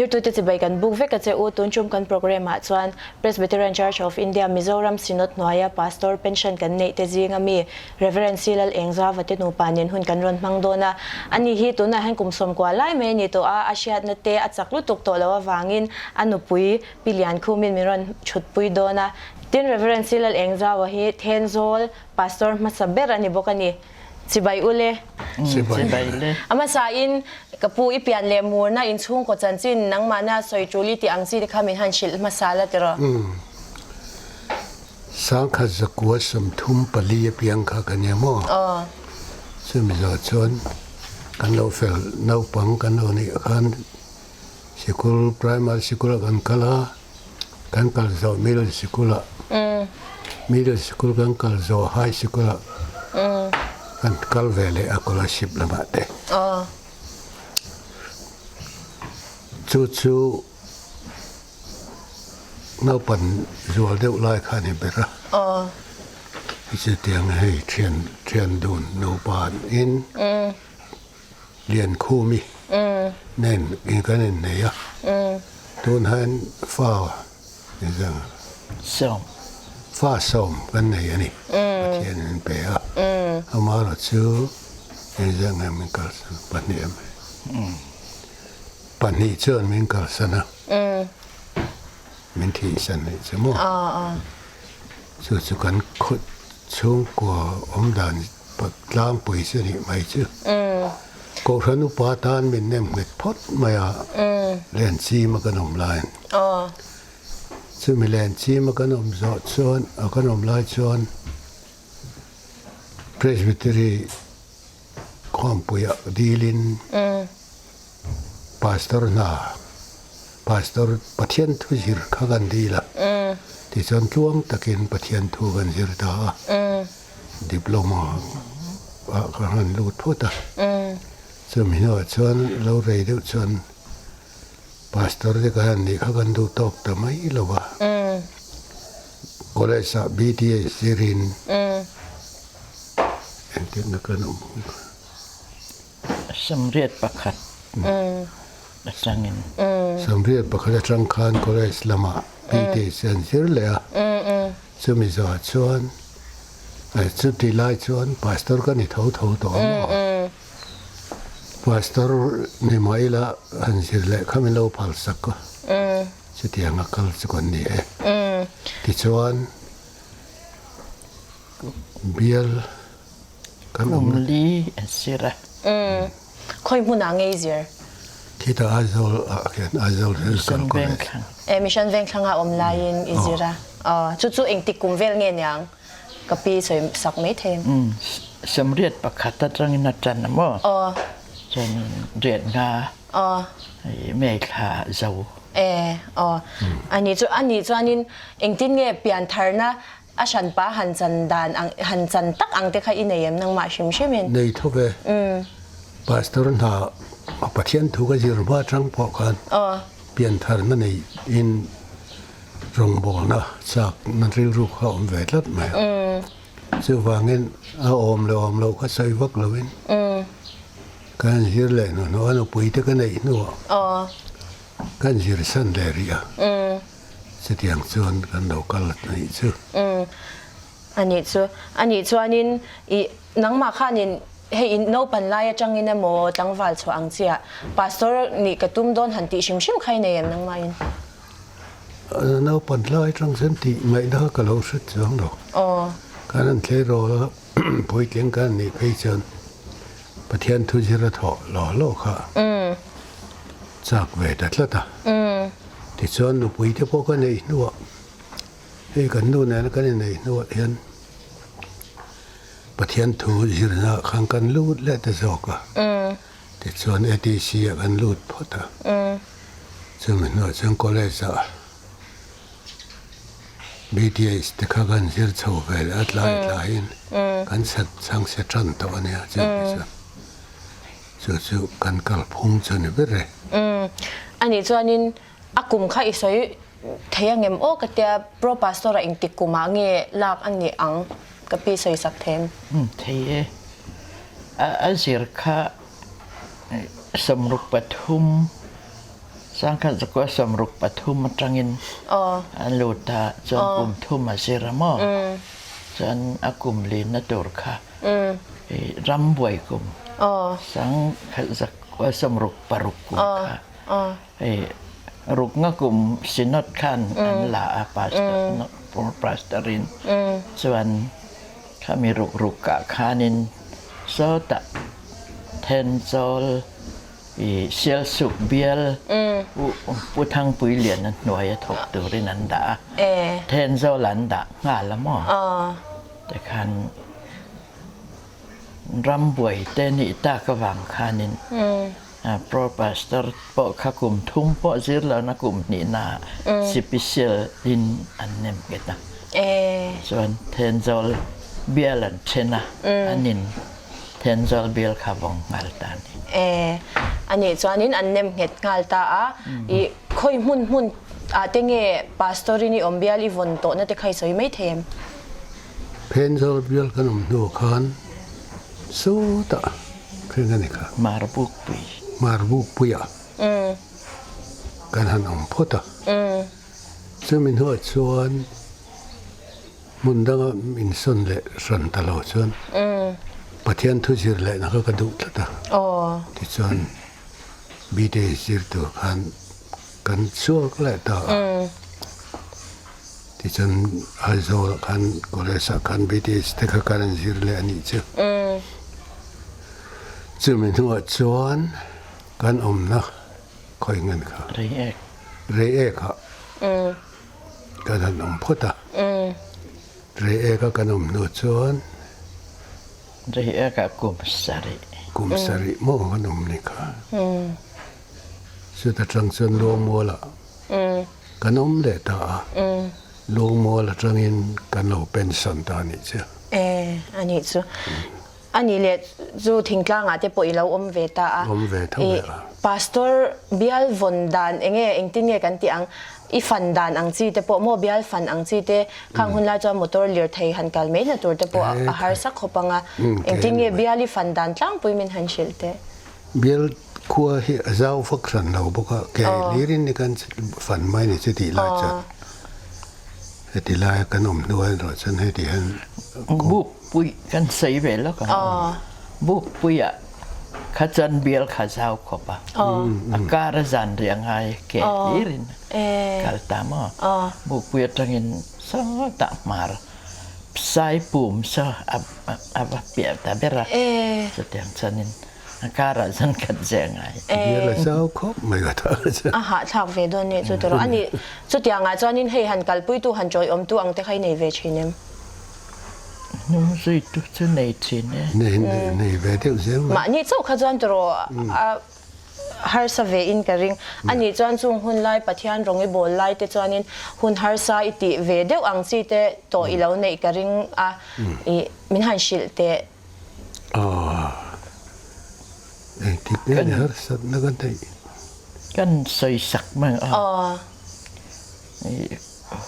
Thlirtute chibai kan buk vek a che u, tun tum kan programme ah chuan Presbyterian Church of India Mizoram Synod hnuaia Pastor pension kan neih te zinga mi Rev. C. Lal Engzava te nupa nen hun kan rawn hmang dawn a. Ani hi tunah hian kum sawmkua lai mai a ni tawh a, a hriatna te a chak lutuk tawh loh avangin a nupui Pi Liankhumin min rawn chhutpui dawn a. Tin, Rev. C. Lal Engzaua hi Thenzawl Pastor hmasa ber a ni bawk a ni. Chibai u le. Chibai le. A hmasain ka pu i pian leh murna inchhungkaw chanchin nangmahna sawi tul i tih ang chi te kha min han hrilh hmasa la tiraw? Sangkhat zakua 34 a piang kha ka nia maw? Aw. Chumi zawh chuan kan lo fel naupang kan lo nih khan sikul primary sikul ah kan kal a, kan kal zawh middle sikul ah middle sikul kan kal zawh high sikul ah kan kal ve leh a scholarship lamah te. Aw. Chu chu Naupan zual deuh lai kha a ni ber a. Chutiang hei thian thian dun nupa in Liankhumi nen kan innei a. Tun hian fa fa sawm kan nei a ni. Pathian in min pe a. Amaherawhchu engzah nge min kalsan pahnih em? Pahnih chuan min kalsan a, min thihsan anih chu maw? Chu chu kan khaw chhungkua awm dan tlangpui chu anih mai chu. Kohhran upa tan min nem nghet phawt mai a, len chima kan awm laiin. Chumi len chima kan awm zawh chuan, kan awm lai chuan Presbytery Khawmpuiah dilin Pastor hna, Pastor Pathian thu zir kha kan dil a, tichuan tluang takin Pathian thu kan zir ta a, Diploma ah ka han lut phawt a, chumi hnuah chuan lo rei deuh chuan Pastor te ka han nih kha kan duh tawk ta mai lo va, College ah BTA zirin Engtikna kan awm ang kha. Samriat pakhat atangin. Samriat pakhat atang khan college lamah BTS an zir leh a. Chumi zawhah chuan chuti lai chuan pastor ka ni tho tho tawh a maw. Pastor ni mah ila han zir leh kha min lo phal sak a. Chutianga kal chu kan ni e. Tichuan. Bial kan awm Kum li an sir a. Khawi hmunah ngei zir? Khitah Aizawl ah khian Aizawl Hill Kal Mission College. Vengthlang. E Mission Vengthlanga awm laiin i zir a. Aw chu chu engtik kum vel nge niang? Ka pi sawi sak mai thei. Samriat pakhat atangin a tan a maw? Aw. Chuan riat nga. Aw. Mei thla zo. E aw. Ani chu ani chuanin engtin nge piantharna A hranpa han chan dan ang han chan tak ang te kha i nei em nangmah hrim hrim in? Nei tho ve. Pastor hna a Pathian thu ka zir hma atang pawh khan piantharna nei in rawngbawlna chak na rilru kha awm ve tlat mai a. Chuvangin a awm leh awm loh kha sawi vak lo in ka han zir leh hnuhnawh a nupui te ka neih hnuah ka han zir san leh rih a. Chutiang chuan kan lo kal anih chu. Umm anih chu. Anih chuanin i nangmah khanin hei in naupan lai atangin emaw tlangval chhuah ang chiah pastor nih ka tum dawn han tih hrim hrim kha i nei em nangmahin? Naupan lai atang chuan tih ngaihna kha ka lo hre chuang lo. Aw. Kan han tleirawl a puitling kan nih phei chuan Pathian thu zir a thawh law law kha chak ve ta tlat a. Tichuan nupui te pawh ka neih hnuah hei kan nu nena kan inneih hnuah hian Pathian thu zirna ah khan kan lut leh ta zawk a. Tichuan ATC ah kan lut phawt a. Chumi hnuah chuan college ah BTH te kha kan zir chho ve leh a tlai tlaiin kan chhang se tan tawh a nia chumi chuan. Chu chu kan kalphung chu a ni ber e. Umm anih chuanin a kum kha i sawi thei angem aw ka tia Pro Pastor-a engtik kumah nge lak a nih ang ka pi sawi sak them. Umm thei e. A zir kha 63. 1963 atangin an lut a, chuan kum thum a zir a maw? Chuan a kum linna tur kha rambuai kum 1966 kum kha rukna kum Synod khan an la a pastor in chuan khami ruk ruk ah khanin sawtah Thenzawl I Sialsuk bial Pu Thangpuiliana hnuaia thawk turin an dah a, Thenzawl an dah nghal a maw? Tikhan rambuai te nih tak avang khanin Pro Pastor pawh kha kum thum pawh zir lohna kum hnihna sipisial in an nem nghet a. Chuan Thenzawl bial an then a, an in Thenzawl bial kha vawng nghal ta a ni. E, a nih chuanin an nem nghet nghal ta a. I khawi hmun hmun ah te nge Pastor in i awm bial i vawn tawhna te kha i sawi mai thei em? Thenzawl bial kan awm hnu khan sawtah thleng a ni kha. Marbukpui. Marbukpuiah kan han awm phawt a. Chumi hnuah chuan Hmun danga insawn leh hran ta lo chuan Pathian thu zir lehna kha ka duh tlat a. Tichuan BTS zir tur khan kan chhuak leh ta a. Tichuan Aizawl ah khan college ah khan BTS te kha kan zir leh a nih chu. Chumi hnuah chuan kan awmna khawi ngen kha? Reiek. Reiek ah. Kan han awm phawt a. Reiek a kan awm hnu chuan. Reiek ah kum sarih. Kum sarih maw kan awm ni kha. Chuta tang chuan Luangmual ah kan awm leh ta a. Luangmual atangin kan lo pension ta a nih chu. E, a nih chu. A nih leh chu thingtlang ah te pawh i lo awm ve ta a. Awm ve tho ve a. Pastor bial vawn dan enge engtin nge kan tih ang i fan dan ang chi te pawh maw bial fan ang chi te khang hun lai chuan motor lir thei han kal mai na tur te pawh a harsa khawp ang a. Engtin nge bial i fan dan tlangpui min han hrilh teh. Bial khua hi a zau vak hran lo bawk a, ke hlirin ni kan fan mai ni chu tih lai chuan heti laia kan awm hnu erawh chuan heti hian Buk pui kan sawi ve lawk ang. Buk puiah kha chuan bial kha zau khawp a, a kar a zan riah ngai ke hlirin kal ta maw. Buk pui atangin sawtah hmar sai pum saw a va piah ta ber a, chutiang chuanin a karah chuan khat zeh ngai. Bial a zau khawp mai ka tha chu. A hahthlak ve dawn nih chu tawrh. Ani chutiangah chuanin hei han kalpuitu han chawiawmtu ang te kha i nei ve thin em? Hnung zuitu chu nei thin e. Nei nei ve deuh zel mai. Mahni chauh kha chuan tawrh a harsa ve in ka ring. Ani chuan chung hun lai Pathian rawng i bawl lai te chuanin hun harsa i tih ve deuh ang chi te tawh i lo neih ka ring a, i min han hrilh teh. Aw, engtik nge ni harsatna ka neih? Kan sawi sak mai a.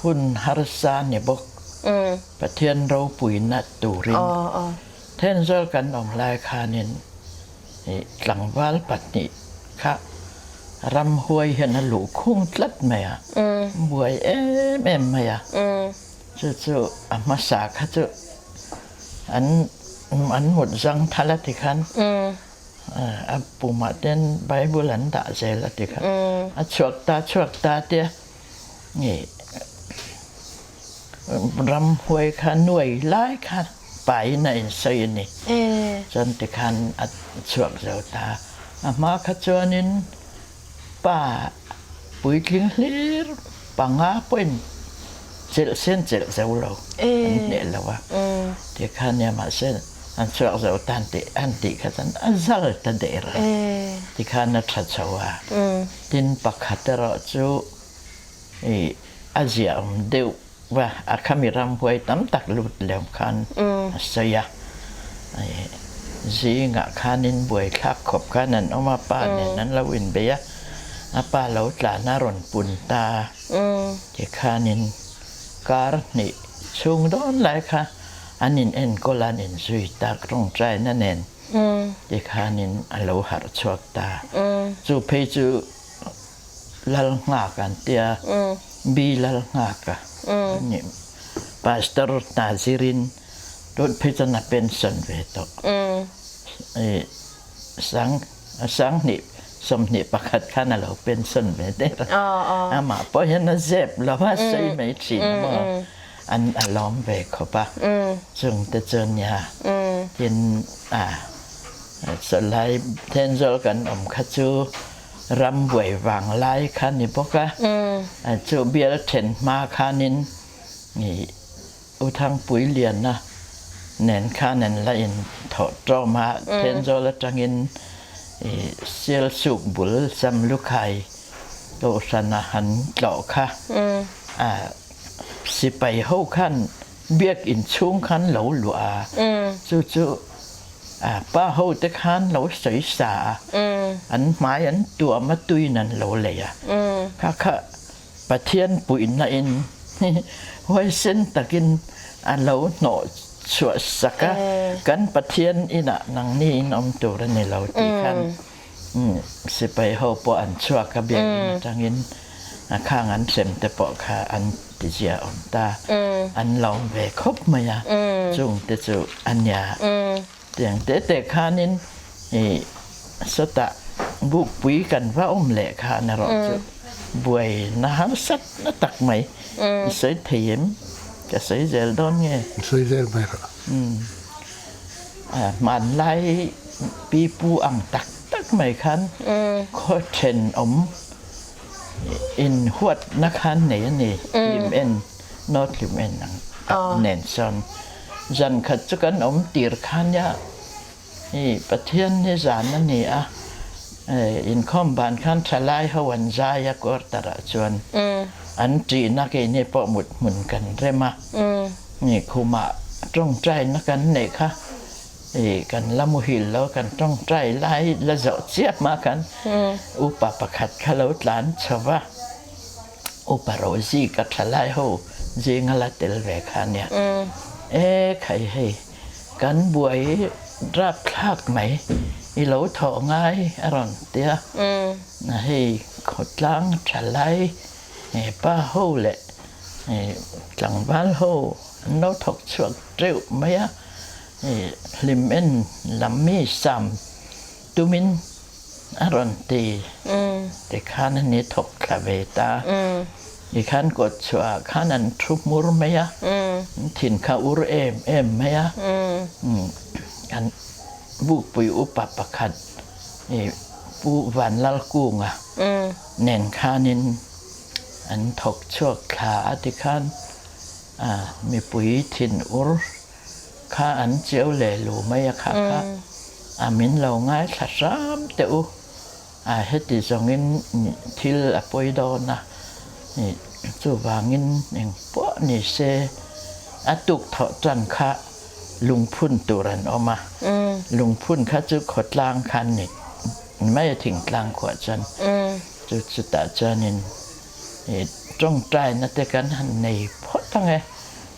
Hun harsa ni bawk. Pathian ropuina turin Thenzawl kan awm lai khanin tlangval pahnih kha ramhuai hian a luh khung tlat mai a, buai em em mai a. Chu chu a hmasa kha chu an an mut zang thal a ti khan a pumah ten Bible an dah zel a ti khan a chhuak ta chhuak ta tia nge ramhuai kha nuai lai kha pain a insawi a ni chuan tikhan a chhuak zo ta a hma kha chuanin pa puitling hlir panga pawhin chelh sen chelh zo lo an hneh lo a tikhan nia mahse an chhuak zo tan tih an tih kha chuan a zal ta der a tikhan a tha chho a tin pakhat erawh chu i a ziahawm deuh va a khami ramhuai tam tak lut lem khan a sawi a zingah khanin buaithlak khawp khan an awm a pa nen an lo inbei a a pa lo tlan a rawn pun ta tikhanin kar hnih chhung dawn lai kha an in enkawl a an inzui tak tawngtaina nen tikhanin a lo harh chhuak ta chu phei chu. Lalnghaka an tia, B Lalnghaka a ni. Pastor hna zirin tun phei chuan a pension ve tawh. Sang 21 khan a lo pension ve der a. Amah pawh hian a zep lo a, sawi mai thin a maw. An a lawm ve khawp a. Chungte chu nia tin a chawlai Thenzawl kan awm kha chu ram buai vang lai kha ni bawk a. Chu bial then hma khanin U Thangpui Liana nen khan an la in thawh tawm a, Thenzawl atangin Sialsuk bul Samlukhai Kohhrana han tlawh kha sipai ho khan biakinn chhung khan lo luah a, chu chu pa ho te khan lo sawi sa a, an hmai an tuam a tuin an lo lei a, kha kha Pathian puihna in huaisen takin a lo hnawh chhuah sak a, kan Pathian inah nangni in awm tur a ni lo tih khan sipai ho pawh an chhuak a, biakinn atangin a khang an hrem te pawh kha an ti zia awm ta, an lawm ve khawp mai a, chung te chu a nia. Tiang te te khanin i sawtah bukpui kan va awm leh khan erawh chu buai na harsat na tak mai i sawi thei em? Ka sawi zel dawn nge? Sawi zel mai rawh. Hmanlai pipu ang tak tak mai khan khaw thenawm inhuatna khan nei a ni, hlim en, nawt hlim en ang tak nen sawn. Zan khat chu kan awm tir kha nia, i Pathian hi zan a ni a, inkhawm ban khan thalai ho an zai a quarter ah chuan an ṭihna keini pawh mut hmun kan rem a, i khumah tawngtaina kan neih kha i kan la muhil lo kan tawngtai lai la zawh chiah hma khan upa pakhat kha lo tlan chho va. Upa Rosie ka thalai ho zinga la tel ve kha nia. E khai hei, kan buai rapthlak mai, i lo thawh ngai a rawn ti a. Hei khawtlang thalai pa ho leh tlangval ho an lo thawk chhuak teuh mai a, hlim en lam mi sam tumin A rawn ti. Tikhan an i thawk thla ve ta. Tikhan kawt chhuah ah khan an thu hmur mai a, an thin kha ur em em mai a. An bukpui upa pakhat Pu Vanlalkunga nen khanin an thawk chhuak thla a tikhan mipui thin ur Kha an chiau leh lu mai a kha kha a min lo ngaithla hram teh u a heti zawngin thil a pawi dawn a chuvangin eng pawh ni se a tuk thawh tan kha lungphun tur an awm a lungphun kha chu khawtlang khan ni mai a thingtlang khuah chuan chu chutah chuanin tawngtaina te kan han nei phawt ang e.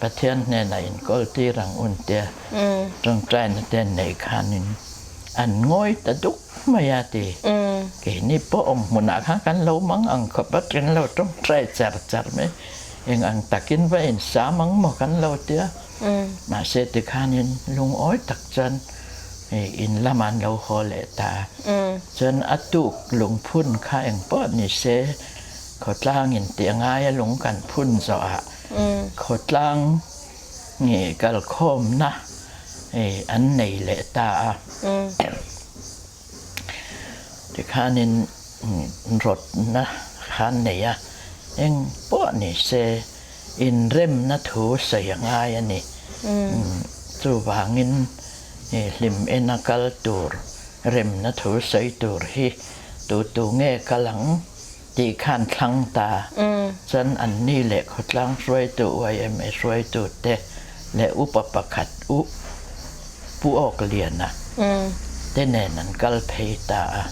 Pathian hnenah inkawl tir ang un tia tawngtaina te an neih khanin an ngawi ta duk mai a ti. Keini pawh awm hmunah khan kan lo mang ang khawp a, kan lo tawngtai char char mai. Eng ang takin va insam ang maw kan lo tia. Mahse tikhanin lungawi tak chuan in lamah an lo haw leh ta. Chuan a tuk lungphun kha eng pawh ni se khawtlangin tih a ngai a lung kan phun zawhah Khawtlang nge kalkhawmna an nei leh ta a. Tikhanin rawtna kha an nei a, eng pawh ni se inremna thu sawi a ngai a ni. Chuvangin hlim ena kal tur, remna thu sawi tur hi tu tu nge kal ang? Tih khan thlang ta. Chuan anni leh khawtlang hruaitu yma hruaitu te leh upa pakhat U Pu Awk Liana te nen an kal phei ta a.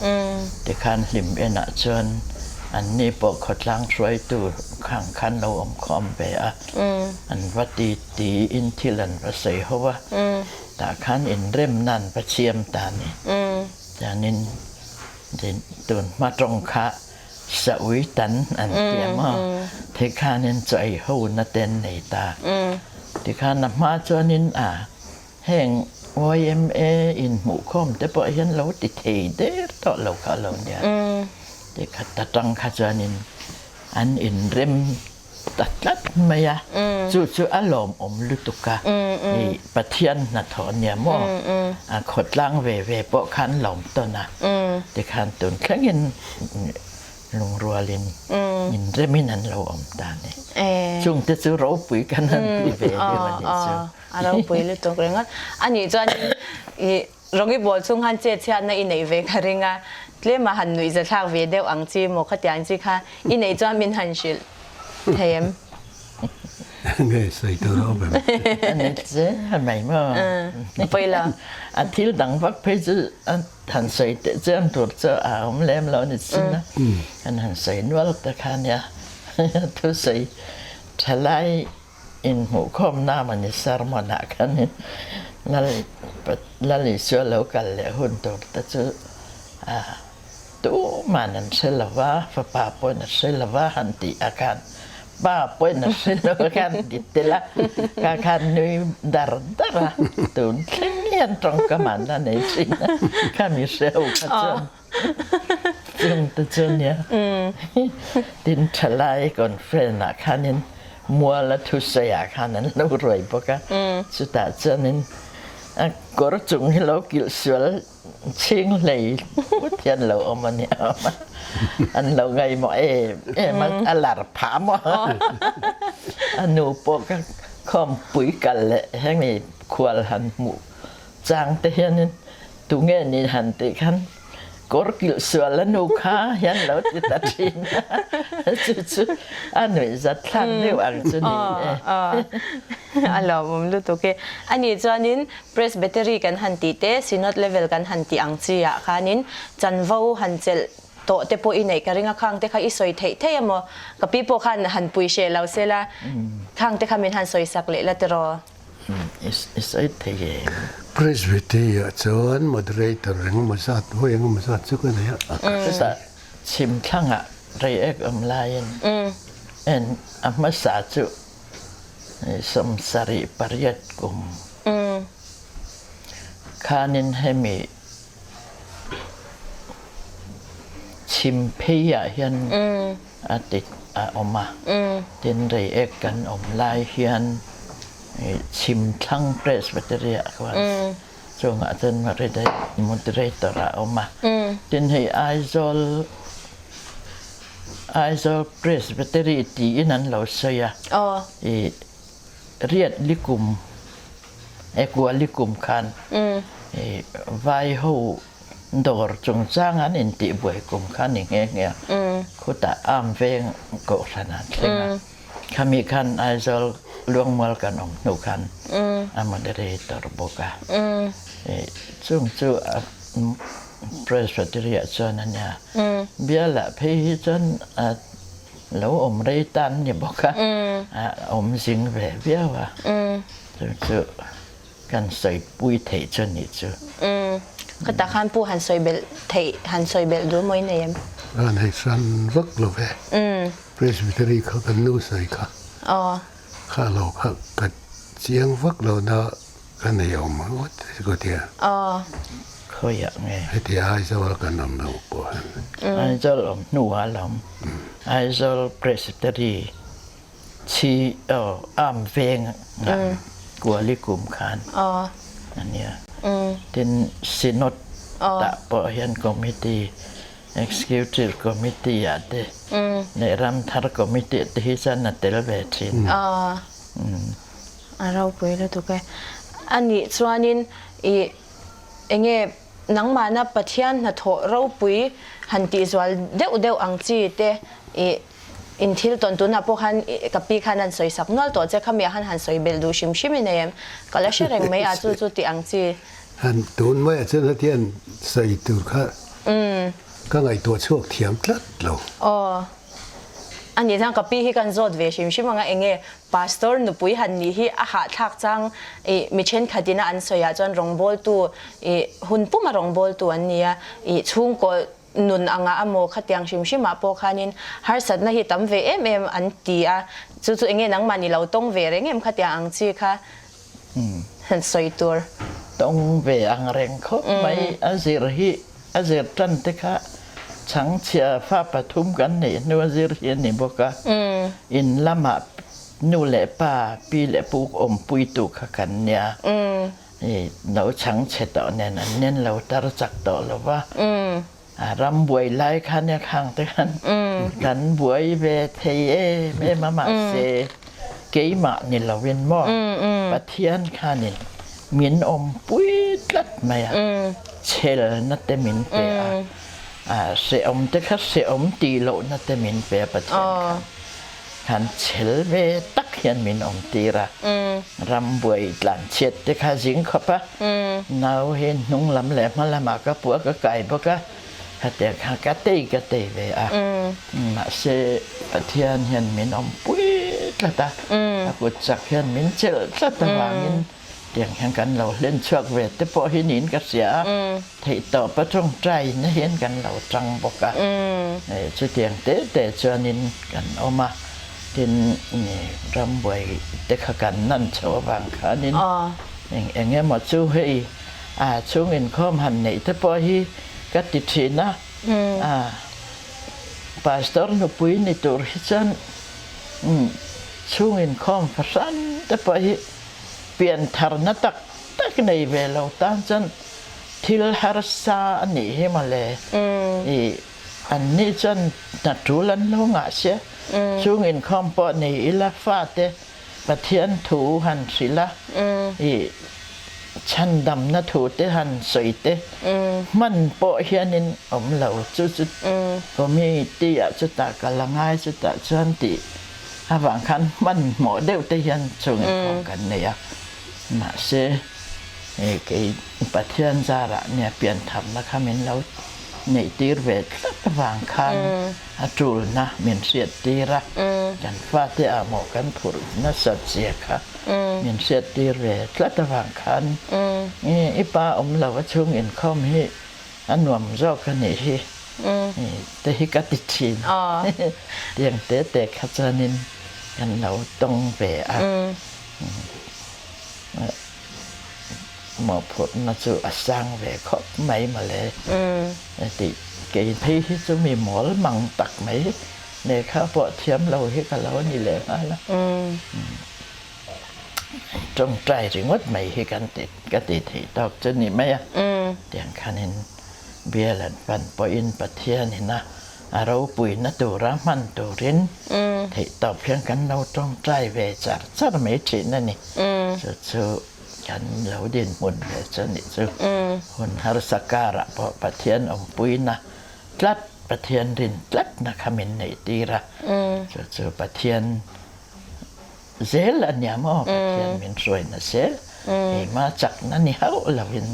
Tikhan hlim enah chuan anni pawh khawtlang hruaitu khang khan lo awm khawm ve a. An va ti tiin thil an va sawi ho a. Tah khan inremna an va siam ta a ni. Chuanin Tun hma tawng kha Saui tan an ti a maw? Tikhanin chaw ei ho na te an nei ta. Tikhan a hma chuanin a heng YMA inhmuhkhawm te pawh hian lo ti thei der tawh lo kha a lo nia. Tikhat atang kha chuanin an inrem ta tlat mai a, chu chu a lawmawm lutuk a, i Pathian hnathawh nia maw, a khawtlang ve ve pawh khan lawm tawn a, tikhan tun thlengin lungrualin inremin an lo awm ta a ni. Chungte chu ropui kan han ti ve deuh a nih chu. A ropui lutuk ringawt. Anih chuan i Rawng i bawl chung khan chet chhiatna i neih ve ka ring a, tlema han nuih zathlak ve deuh ang chi maw khatiang chi kha i neih chuan min han hrilh thei em? Nge sawi tur a awm em? A ni che mai maw? Pawi lo. A thil dang vak phei chu a han sawi teh chiam tur chu a awm lem lo ni chin a, an han sawi nual ta kha nia thusawi thalai Inhmuhkhawmna mani sermon ah khanin Lal Isua lo kal leh hun tur te chu tuman an hre lo va, fapa pawhin a hre lo va han tih ah khan pa pawhin a hre lo a khan ti tel a, kha khan nui dar dar a, tun thleng hian tawngkam an la nei thin a, khami hre ho kha chuan. Chung te chu nia. Tin thalai conference ah khanin mual a thusawi ah khan an lo ruai bawk a. Chutah chuanin a kawr chung hi lo kilh sual chhing hlei put hian lo awm a nia. An lo ngaihmawh em em a, a lar phah maw. A nu pawh ka khawmpui kal leh hemi khual han hmuh chang te hianin Tunge ni han tih khan kawr kilh sual a nu kha hian lo ti ta thin a, chu chu a nuih zat thlak deuh ang chu ni e. A lawmawm lutuk e. Ani chuanin Presbytery kan han tih te, Synod level kan han tih ang chi ah khanin chanvo han chelh tawh te pawh i neih ka ring a, khang te kha i sawi theih theih emaw ka pi pawh khan han pui hreh lo sela, khang te kha min han sawi sak leh la tiraw? I sawi thei em? Presbytery ah chuan moderator engemaw zat vawi engemaw zat chu ka nei a. Chutah chhim thlangah reiek awm laiin en a hmasa chu 78 kum khanin hemi chhim phei ah hian a ti a awm a, tin reiek kan awm lai hian chhim thlang Presbytery ah khuan chungah chuan moderator a awm a, tin hei Aizawl Aizawl Presbytery tiin an lo sawi a, i riat likum ekua likum khan i vai ho Dawr chungchang an intihbuai kum kha ni nghe nghe a, khutah am veng kohhran an thleng a, khami khan Aizawl Luangmual kan awm hnu khan a moderator bawk a, chung chu a Presbytery ah chuan a nia, bialah phei hi chuan a lo awm rei tan ni bawk a, a awm zing ve viau a, chung chu. Kan sawi pui theih chu ni chu. Umm. Ka tak han pu han sawi belh theih han sawi belh dur mawi nei em? Ran hei hran vak lo ve. Umm. Presbytery kha kan nu sawi kha. Aw. Kha lo kha ka chiang vak lo na ka nei awm ngawt ka tia. Aw. Khawiah nge? Heti Aizawl kan awm lo pawh hian. Aizawl awm hnuah lawm. Aizawl Presbytery Chi aw am veng ngam kuali kum khan a nia. Tin Synod tah pawh hian committee, executive committee ah te leh ramthar committee te hi chuan a tel ve thin. A ropui lutuk e. Anih chuanin i enge nangmahna Pathian hnathawh ropui han tihzual deuh deuh ang chi te i In thil tawn tunah pawh khan ka pi khan an sawi sak nual tawh che, khami ah khan han sawi belh duh hrim hrim i nei em? Ka la hre reng mai a, chu chu tih ang chi. Han tun maiah chuan hetiang sawi tur kha ka ngaihtuah chhuak thiam tlat lo. Aw. A nih chuan ka pi hi kan zawt ve hrim hrim ang a, enge Pastor nupui han nih hi a hahthlak chang i mi thenkhat ina an sawi ah chuan rawngbawltu i hun puma rawngbawltu an ni a, i chhungkaw. nun anga amaw khatiang hrim hrim ah pawh khanin harsatna hi tam ve em em an ti a, chu chu enge nangmah ni lo tawng ve reng em khatiang ang chi kha han sawi tur. Tawng ve ang reng khawp mai a zir hi a zir tan te kha chhangchhia fa pathum kan neih hnu a zir hi a ni bawk a, in lamah nu leh pa pi leh pu awmpuitu kha kan nia. I lo chhang chhe tawh nen an nen lo tar chak tawh lo va, a ram buai lai khan e khang te khan kan buai ve thei em em a mahse keimah ni lovin maw Pathian khanin min awmpui tlat mai a, chhelna te min pe a, a hrehawm te kha hrehawm tih lohna te min pe a Pathian khan. Khan chhel ve tak hian min awm tir a, ram buai tlan chhiat te kha zing khawp a, nau hi hnung lam leh hma lamah ka puah ka kai bawk a, khatiang kha ka tei ka tei ve a, mahse Pathian hian min awm pui tlat a, a kut chak hian min chelh tlat avangin tiang hian kan lo hlen chhuak ve te pawh hi niin ka hria a, theihtawp a tawngtai na hian kan lo tang bawk a, chutiang te te chuanin kan awm a, tin rambuai te kha kan nan chho avang khanin eng eng emaw chu hei a chhung inkhawm han neih te pawh hi ka ti thin a, pastor nupui ni tur hi chuan chhung inkhawm fahran te pawh hi Piantharna tak tak nei ve lo tan chuan thil harsa a nih hi mawle. I anni chuan hna tul an lo ngah sia. Chung inkhawm pawh ni ila fate Pathian thu han hrilh a, i chhandamna thu te han sawi te hman pawh hianin awm lo. Chu chu committee ah chutah kal a ngai chutah chuan tih Avang khan hmanhmawh deuh te hian chung inkhawm kan nei a, mahse kei Pathian zarah nia piantharna kha min lo neih tir ve tlat avang khan a tulna min hriat tir a, kan fate ah maw kan phurh nasat zia kha min hriat tir ve tlat avang khan i pa awm lo a chhung inkhawm hi a nuam zawk a nih hi te hi ka ti thin. Tiang te te kha chuanin kan lo tawng ve a. Mawhphurhna chu a sang ve khawp mai mawle. Tih kei phei hi chu mi mawl mang tak mai lehkha pawh thiam lo hi ka lo ni leh nghal a. Tawngtai ringawt mai hi kan ti ka ti theih tawk chu ni mai a. Tiang khanin bial an pan pawhin Pathianin a a ropuina tura hman turin theih tawp hian kan lo tawngtai ve char char mai thin a ni. Chu chu kan lo dinhmun ve chu nih chu. Hun harsa karah pawh Pathian awmpuina tlat Pathian rin tlatna kha min neih tir a. Chu chu Pathian Zel a nia maw Pathian min hruaina zel keimah chakna ni hauh lovin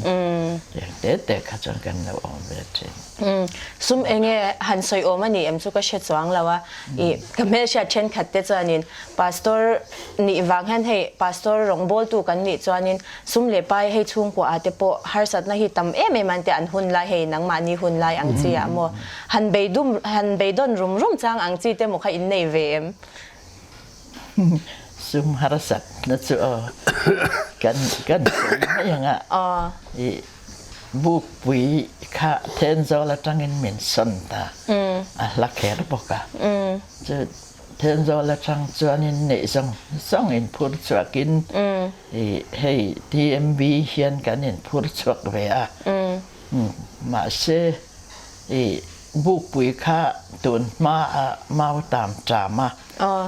tiang te te kha chuan kan lo awm ve thin. Sum enge han sawi awm a ni em chu ka hre chuang lo a, i ka hmelhriat thenkhat te chuanin Pastor nih vang hian hei Pastor rawngbawltu kan nih chuanin sum leh pai hei chhungkua ah te pawh harsatna hi tam em em an tia an hun lai hei nangmahni hun lai ang chi ah maw han beidum han beidawn rum rum chang ang chi te maw kha in nei ve em? Sum harsat na chu aw kan kan sawi mai ang a i bukpui kha Thenzawl atangin min sawn ta a hla kher bawk a chu Thenzawl atang chuanin neih zawng zawng in phur chhuakin i hei TMB hian kan in phur chhuak ve a mahse i Bukpui kha tun hma a mau tam ṭam a,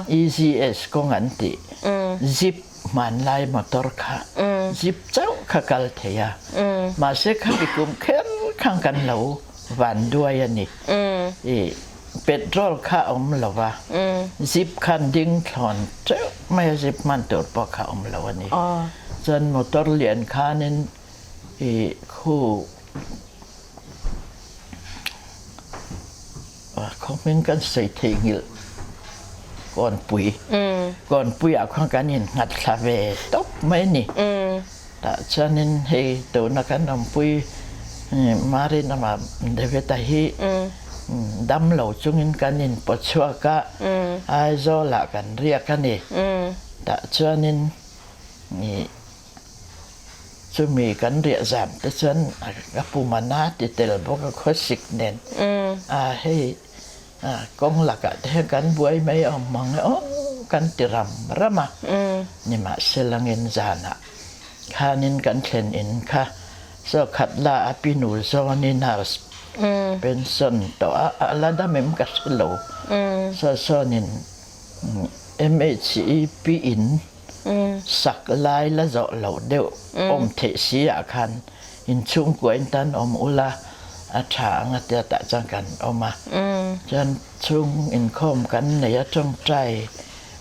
EZS kawng an tih, zip hmanlai motor kha zip chauh kha kal thei a, mahse khami kum kher khan kan lo van duai a ni. I petrol kha a awm lo va, zip khan ding thlawn teuh mai a, zip hman tur pawh kha a awm lo a ni. Chuan motor lian khanin i khu Khawhming kan sawi theihnghilh Kawnpui. Kawnpuiah khuan kan innghat thla ve tawp mai a ni. Tah chuanin hei tuna kan awmpui. Marinama David-a hi dam lo chungin kan inpawt chhuak a, Aizawlah kan riak a ni. Tah chuanin chumi kan riah zam te chuan a pum a na ti tel bawk a, khawsik nen a hei kawng lakah te hian kan buai mai awm mang e aw kan ti ram ram a, nimahselangin zanah khanin kan thlen in kha Saw khat la a pi nu zawn i nurse pension tawh a, a la dam em ka hre lo. Saw sawnin MHE pi in sak lai la zawh loh deuh awm theih si ah khan inchhungkua in tan awm ula a tha ang a tia tah chuan kan awm a. Chuan chhung inkhawm kan nei a tawngtai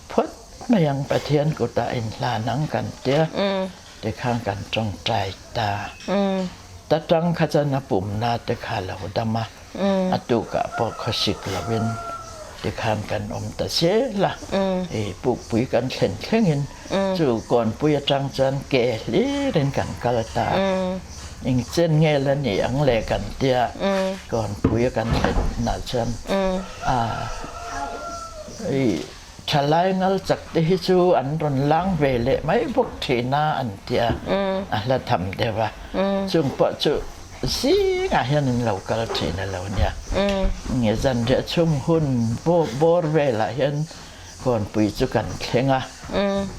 phawt mai ang Pathian kutah inhlan ang kan tia. Tikhan kan tawngtai ta. Ta tang kha chuan a pumna te kha lo dam a, a tukah pawh khawsik lovin tikhan kan awm ta zel a. I pukpui kan thlen thlengin chu kawnpui atang chuan ke hlirin kan kal ta a. Engchen nge la ni ang le kan tia kawnpui a kan thlen hunah chuan a i Thalai ngal chak te hi chu an rawn lang ve leh mai bawk thin a an tia a hla tham deuh a, chung pawh chu zingah hian an lo kal thin a lo nia. Nge zanriah chhung hun bawr velah hian kawnpui chu kan thleng a,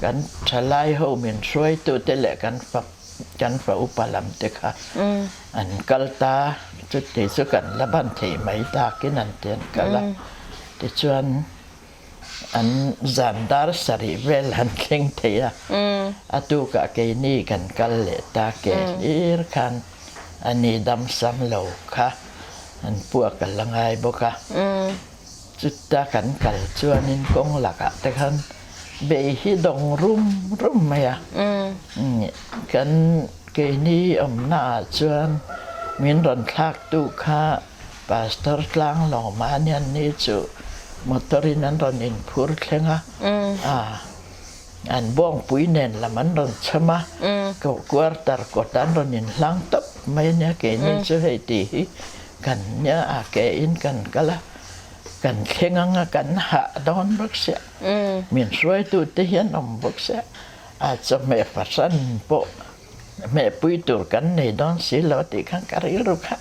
kan thalai ho min hruaitute leh kan fap kan fa upa lam te kha an kal ta, chuti chu kan la ban thei mai takin an ti an kal a, tichuan An zan dar sarih vel han thleng thei a, a tukah keini kan kal leh ta ke hlir khan a ni dam sam lo kha an puak a la ngai bawk a. Chuta kan kal chuanin kawng lakah te khan bei hi dawng rum rum mai a. Kan keini awmnaah chuan min rawn thlaktu kha Pastor tlang lawm a nia ni chu motor in an rawn in phur thleng a, a an bawngpui nen lam an rawn chham a, quarter kawt an rawn in hlang tawp mai a nia keini chu hei tih hi kan nia a ke in kan kal a, kan thleng ang a kan hah dawn bawk sia, min hruaitu te hian awm bawk sia, a chawhmeh fahran pawh Hmehpui tur kan nei dawn si lo tih khan ka rilru kha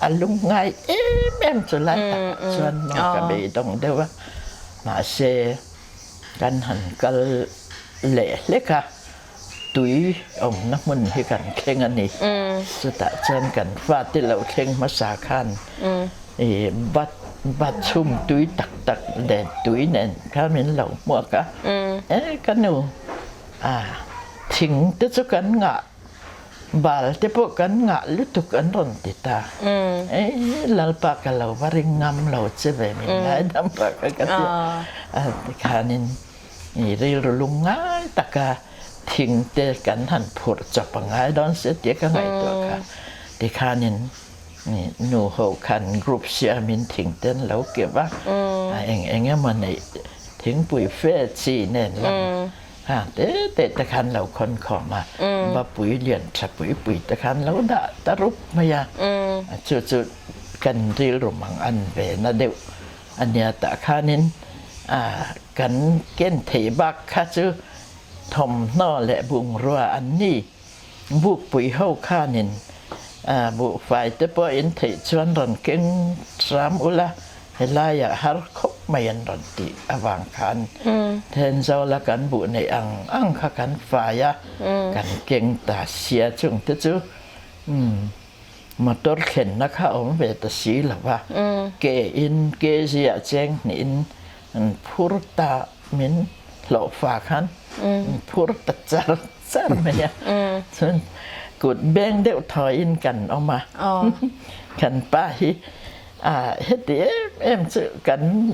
a lungngai em em chu lai takah chuan maw ka beidawng deuh a, mahse kan han kal leh hlek a, tui awmna hmun hi kan thleng a ni. Chutah chuan kan fate lo thleng hmasa khan i bat bat chhum tui tak tak nen tui nen kha min lo hmuak a, e ka nu A, thing te chu kan ngah, bal te pawh kan ngah lutuk an rawn ti ta. E, Lalpa ka lo va ring ngam lo che ve min ngaidam pah kha ka ti a. Tikhanin i rilru lung ngai taka thing te kan han phurh chawp a ngai dawn se tia ka ngaihtuah kha. Tikhanin nu ho khan group siamin thing te an lo keuh a, a eng eng emaw neih thingpui fe chi nen lam Ha te te te khan lo khawn khawm a, bapui lian tha pui pui te khan lo dah ta rup mai a, chu chu kan rilru mang an ve na deuh a nia tah khanin kan ken thei bak kha chu thawmhnaw leh bungrua an ni. Bukpui ho khanin buhfai te pawh in theih chuan rawn keng hram ula, helaiah har khawp mai an rawn tih avang khan Thenzawl-a kan buh neih ang ang kha kan fai a, kan keng ta sia chung te chu motor thlenna kha awm ve ta si lo va, ke in ke ziah cheng hnihin an phur ta min hlawhfa khan an phur ta char char mai a. Chuan kut beng deuh thawiin kan awm a. Kan pa hi heti em em chu kan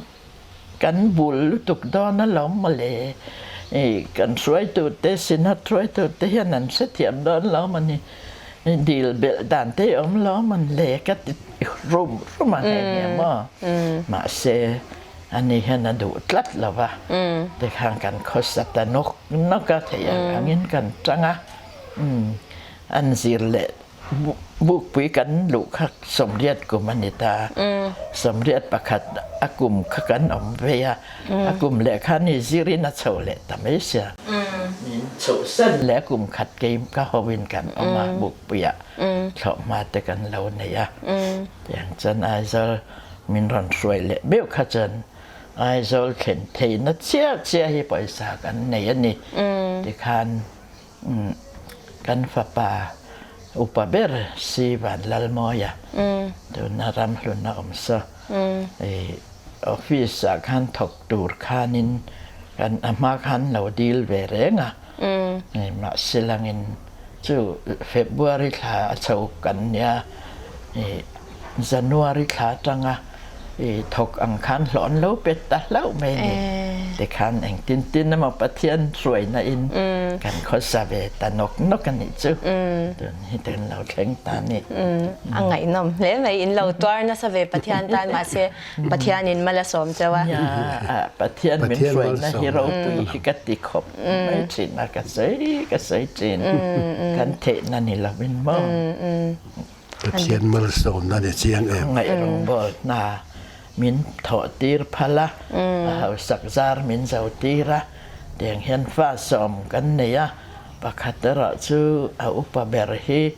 kan bul lutuk dawn alawm mawle. Kan hruaitute synod hruaitute hian an hrethiam dawn lo maw ni. Dil belh dan te hi awm lo maw le ka ti rum rum a nghe nghe maw. Mahse Ani hian a duh tlat lo va, tikhan kan khawsa ta nawk nawk a, theih ang angin kan tang a, an zir leh Bukpui kan luh kha 80 kum a ni ta. 81 a kum kha kan awm vei a, a kum leh kha ni zirin a chho leh ta mai sia. Min chhohsan leh a kum khat kei ka hoin kan awm a, Bukpuiah thlawhhma te kan lo nei a. Tiang chuan Aizawl min rawn hruai leh meuh kha chuan Aizawl thlen theihna chiah chiah hi pawisa kan nei a ni. Tikhan Kan fapa upa ber Si Vanlalmawia tuna ramhlun a awm saw i office ah khan thawk tur khanin kan a hma khan lo dil ve reng a, mahse langin chu February thla a chho kan nia i January thla atanga i thawk ang khan hlawh an lo pet ta hlauh mai a ni. Tikhan engtin tin emaw Pathian hruaina in kan khawsa ve ta nawk nawk a nih chu. Tun hi kan lo thleng ta a ni. A ngaihnawm hle mai, in lo tuar nasa ve Pathian tan mahse Pathian in mal a sawm cheu a. Nia, Pathian min hruaina hi ropui hi ka ti khawp mai thin a, ka sawi ka sawi thin. Kan theihna ni lovin maw. Pathian malsawmna ni chiang em? Ngaih rawngbawl hna min thawh tir phal a, a hausak zar min zo tir a, tiang hian fa sawm kan nei a, pakhat erawh chu a upa ber hi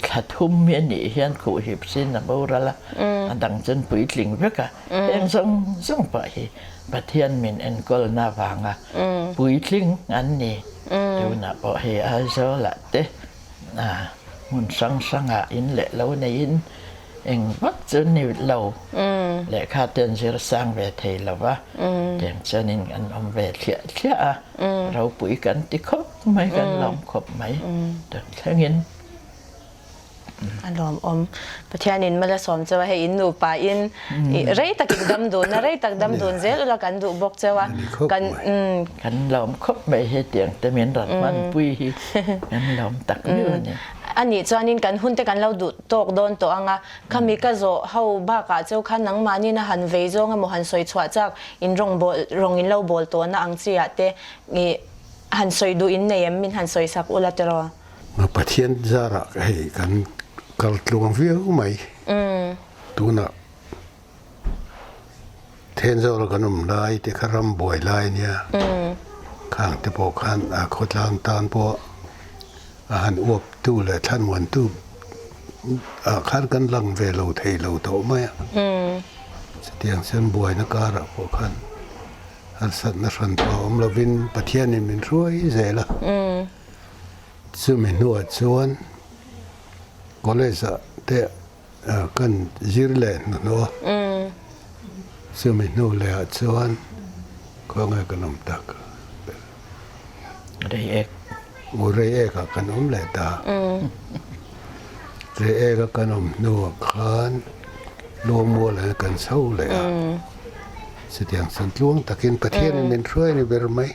thla thum hi a nih hian khuhhip sin a boral a, a dang chuan puitling vek a, heng zawng zawng pawh hi Pathian min enkawlna avanga puitling an ni. Tunah pawh hei Aizawlah te hmun hrang hrangah in leh lo neiin eng vak chu ni lo lehkha te an zir sang ve thei lo va, tiang chuanin an awm ve thliah thliah a, ropui kan ti khawp mai, kan lawm khawp mai tun thlengin. A lawmawm. Pathianin mal a sawm cheu a, hei in nupa in rei takin dam dun a, rei tak dam dun zel ula kan duh bawk cheu a. Kan Kan lawm khawp mai hetiang te min rawn hmanpui hi kan lawm tak viau a ni. A nih chuanin kan hun te kan lo duh tawk dawn tawh ang a, khami ka zawh ho bakah cheu khan nangmahnin a han vei zawng emaw han sawi chhuah chak in rawng bawl rawng in lo bawl tawhna ang chi ah te i han sawi duh in nei em min han sawi sak ula tiraw? Pathian zarah hei kan kal tluang viau mai. Tunah Thenzawl kan awm lai te kha ram buai lai a nia. Khang te pawh khan a khawtlang tan pawh a han uap tu leh thlanmuan tu ah khan kan lang ve lo thei lo tawh mai a. Chutiang chuan buaina karah pawh khan harsatna hran pawh a awm lovin Pathianin min hruai zel a. Chumi hnuah chuan college ah te kan zir leh hnuhnawh a, chumi hnu leh ah chuan khawnge kan awm tak? Reiek. Aw Reiek ah kan awm leh ta. Reiek a kan awm hnuah khan Luangmual ah kan chho leh a, chutiang chuan tluang takin Pathianin min hruai ni ber mai.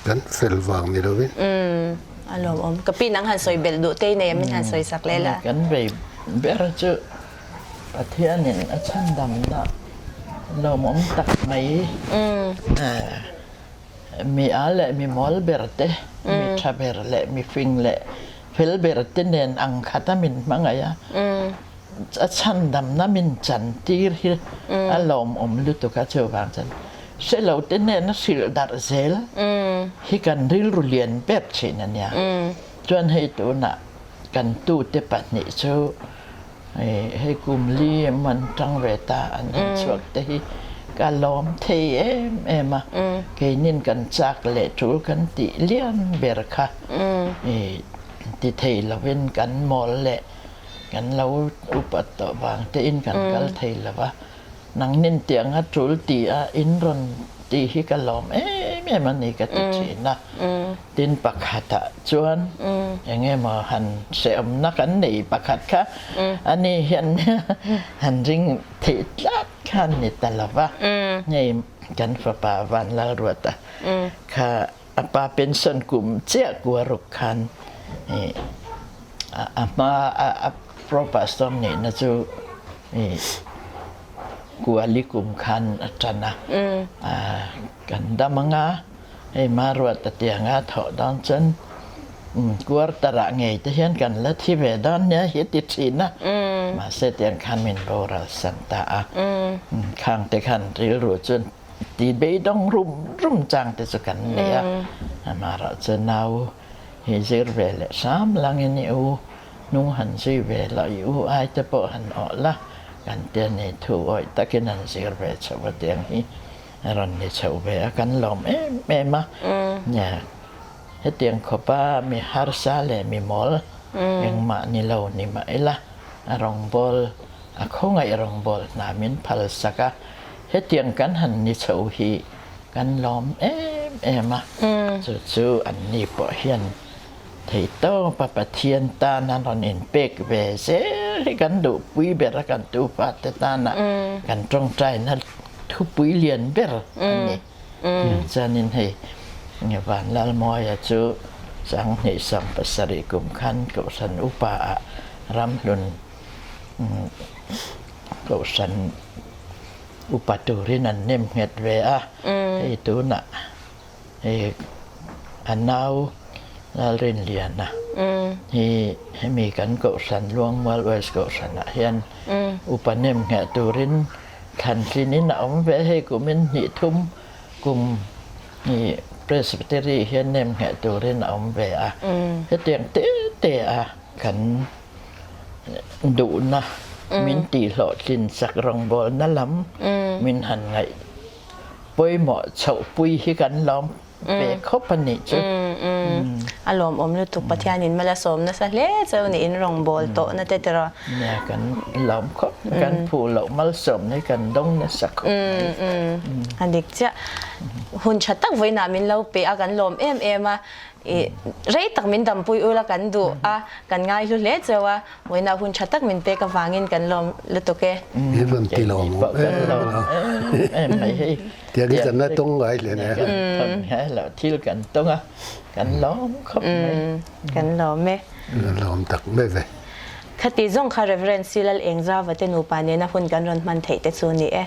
Kan fel vang ni lovin. Umm a lawmawm. Ka pi nang han sawi belh duh te i nei a min han sawi sak leh la. Kan vei ber chu Pathianin a chhandamna lawmawm tak mai mi a leh mi mawl ber te, mi tha ber leh mi fing leh fel ber te nen ang khat a min hmangaih a, a chhandamna min chan tir hi a lawmawm lutuk a chuvang chuan Hre lo te hnena hrilh darh zel hi kan rilru lian ber thin a nia. Chuan hei tunah kan tute pahnih chu hei kum li em an tang ve ta an han chhuak te hi ka lawm thei em em a. Keinin kan chak leh tul kan tih lian ber kha ti thei lovin kan mawl leh kan lo upat tawh vang tein kan kal thei lo va. Nangnin tianga tul ti a in rawn tih hi ka lawm em em a ni ka ti thin a. Tin pakhatah chuan eng emaw han hrehawmna kan nei pakhat kha ani hian han ring theih tlat kha a ni ta lo va. Hei kan fapa Vanlalruata kha a pa pension kum chiah kuaruk khan a hma a pro pastor nihna chu kuali kum khan a tan a, kan dam anga hei Maruata tianga thawh dawn chuan. Quarter ah ngei te hian kan la thi ve dawn nia hi ti thin a, mahse tiang khan min boral san ta a, khang te khan rilru chuan ti beidawng rum rum chang te chu kan nei a, amaherawh chu nau hi zir ve leh hram langin i u hnung han zui ve la, i u ai te pawh han awh la kan tia ni thu awih takin an zir ve chho a tiang hi a rawn ni chho ve a, kan lawm em em a, nia. Hetiang khawpa mi harsa leh mi mawl engmah ni lo ni mah ila, a rawngbâwl, a khawngaih rawngbâwl hna min phal sak a, hetiang kan han ni chho hi kan lawm em em a, chu chu anni pawh hian theihtawpa Pathian tan an rawn inpek ve zel hi kan duhpui ber a, kan tufate tana kan tawngtaina thupui lian ber a ni. Chuanin hei Vanlalmawia chu Sanghnih 70 kum khan Kohhran upa ah Ramhlun Kohhran upa turin an nem nghet ve a, hei tunah hei a nau Lalrinliana hi hemi kan Kohhran Luangmual West Kohhran ah hian upa nem ngheh turin Thlantlinin a awm ve hei kumin hnih thum kum hi Presbytery hian nem ngheh turin a awm ve a. Hetiang te te a kan duhna min tihhlawhtlin sak rawngbawlna lam min han ngaih pawimawh chhohpui hi kan lawm ve khawp a nih chu. A lawmawm lutuk Pathianin mal a sawm nasa hle cheu niin rawngbâwl tawhna te tiraw. Nia kan lawm khawp kan phu loh malsawm hi kan dawng nasa khawp mai. A dik chiah. Hun tha tak vawiinah min lo pe a kan lawm em em a. I rei tak min dampui ula kan duh a kan ngaihlu hle cheu a. Vawiinah hun tha tak min pek avangin kan lawm lutuk e. I rawn ti lo ang em mai hei. Tiang hi kan la tawng ngai hle ne. Kan ngai lo thil kan tawng a kan lawm khawp mai. Kan lawm e. Kan lawm tak mai ve. Khati zawng kha Reverend Silal Engzava te nupa nena hun kan rawn hman theih te chu ni e.